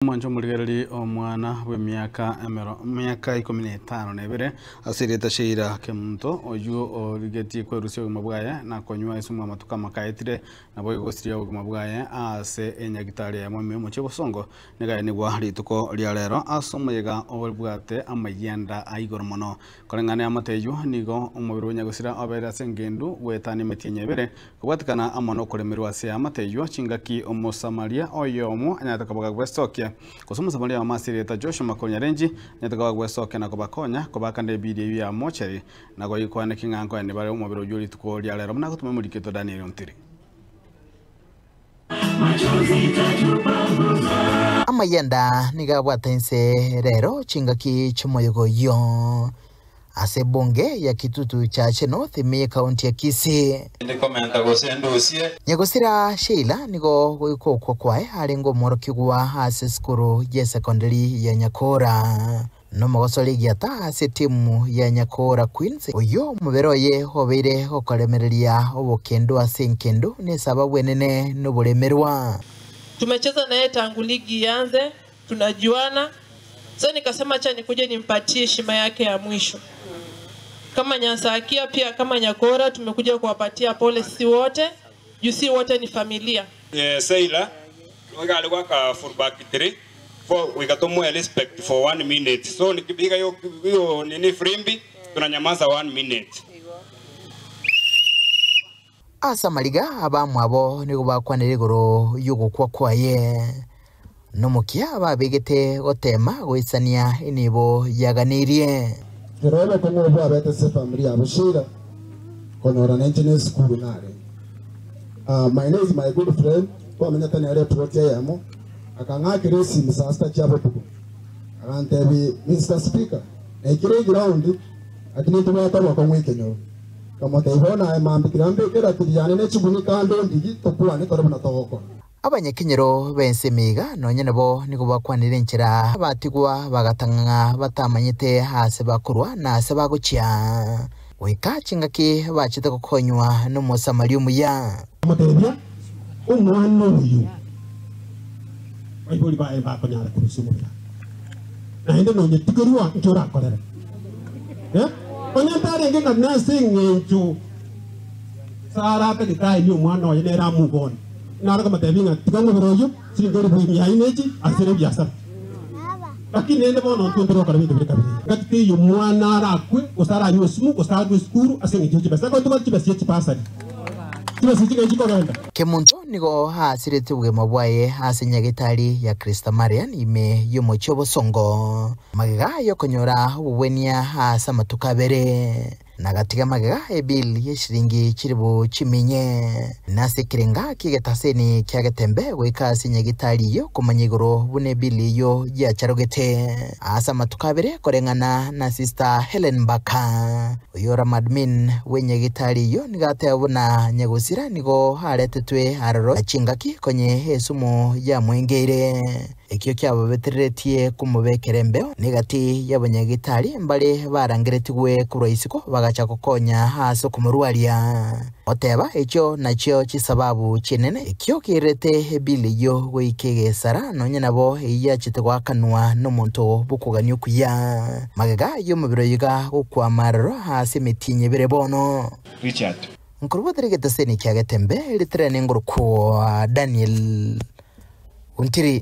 Omwancho omorigereri omwana bw'emiaka emero emiaka ikomi na etano na ebere ase erieta Sheila Kemunto oyio origetie kwerusia obogima bwaye na konywa esumu amatuko amake aetire naboigo gosiria obogima bwaye ase enyagitari eyemo ime omochie Bosongo nigo aenigwa rituko ria rero ase omoyega obwate amayianda a igoro mono. Koreng'ana eamate eyio nigo omobere o nyagosira obeire ase engendu goetania emetienyi ebere Kobwatekana amo nokoremerwa ase eamate eyio, chingaki Omosamaria oyomo anyarete koba gwesokia, gose Omosamaria oyomo ase erieta Joshua Makonyarenji anyarete koba gwesokia na kobakonya kobaakana ebiri eyio ya mochari, na goikwaneki ng'a nkoeni bare omobere oyio rituko ria rero, buna agotoma omoriki oito Daniel Ontiri. Amayenda nigo abwate inse rero chingaki chi'omoyega oyio. Ase ebunge ya Kitutu Chache North ime y'Ekaunti ya Kisii. Tindi komenta gose ndusie. Nyagosira Sheila nigo goika okwa kwaye arenge omworokigwa ase esukuru y'esekondari ya Nyakora. Nomogosori egiata ase etimu ya Nyakora Queens oyio omobere oye obeire gokoremereria obokendu ase enkendu nesababu enene noboremerwa. Tumecheza naye tangu ligi ianze, tunajuana. So nikasema acha nikuje nimpatie heshima yake ya mwisho. Kama Nyansakia pia kama Nyakora tumekuja kuwapatia pole sisi wote, juu si wote ni familia. Eh, Sailor, wegale gwaka full back 3 4 we got respect for 1 minute. So nikipiga hiyo hiyo nini frimbi tunanyamaza 1 minute. Ase amariga abamwabo nigo bakwanire igoro y'ogokwa kwaye. Nomokia babegete goteema goisania enibo yaganeirie. Ekero obokong'u obwo bwabete ase efamiri yabo Sheila konyora nainche ne esukuru narenge. My name is my good friend twamenyete nere eplot eyemo akang'akera esimu saa sita chia botuko agantebi Mister Speaker naikire eground lakini ntobwate obokong'u ekenyoro nkamotebia bono aye mambia tiga mbeke eratiri yane ne chiguni kando ndigi tokwane tore buna togokora. Abanyakenyoro b'ense emiiga nonya nabo nigo bakwanire enchera batigwa bagatang'ang'a batamanyete aase bakorwa na aase bagochia, goika chingaki bachete gokonywa n'Omosamaria omuya. Akamotebia, Omwana oyo baibori baye mbakonyara korusia omobere aa, naende nonya tikorua inki orakorere. Onye ntarenge ng'a nase engencho Sara atagete aenie omwana oye nere amobone. Naro akamotebia ng'a tiga omobere oyio, chiringi elifu mia ine echi asere ebiasara. Lakini rende bono intwe ntorokora binto biria kabere. Ngaki teiyo omwana arakwe, gose aranywe esumu, gose arwe esukuru ase engencho ye chibesa. Ekero tobwate chibesa chie chibasari, chibesa echi ng'ai chikogenda? Kemunto nigo aasiretie obogima bwaye ase nyagetari ya Christa Marian ime y'omochie o Bosongo, magega y'okonyora obobwenia ase amatuko abere. Nagatiga magega ebill y'eshiringi chilifu chiminye, na ase ekerenga ki'egetaseni kia Getembe goika ase nyagitari eyio komanya igoro buna ebill eyio yacharogete ase amatuko abere koreng'ana na Sister Helen Mbaka. Oyo ore omoadmin bw'enyagitari eyio nigo ateba buna nyagosira nigo aretetwe aroro chingaki konye esumu yamwengeire. Ekio kiababetereretie komobekera embeo negati y'abanyagitari mbare barangeretigwe korwa isiko bagacha gokonya ase okomorwaria. Oteba, Echio nachio chisababu chinene ekio keirete ebill eyio goika egesara, nonya nabo eyio yachete goakanwa nomonto bw'okogania okuya. Magega y'omobere oyo iga gokwama aroro ase emetienyi ebere bono. Richard. Nkorobotera egeteseni kia Getembe, ritere nengorokwa Daniel Ontiri.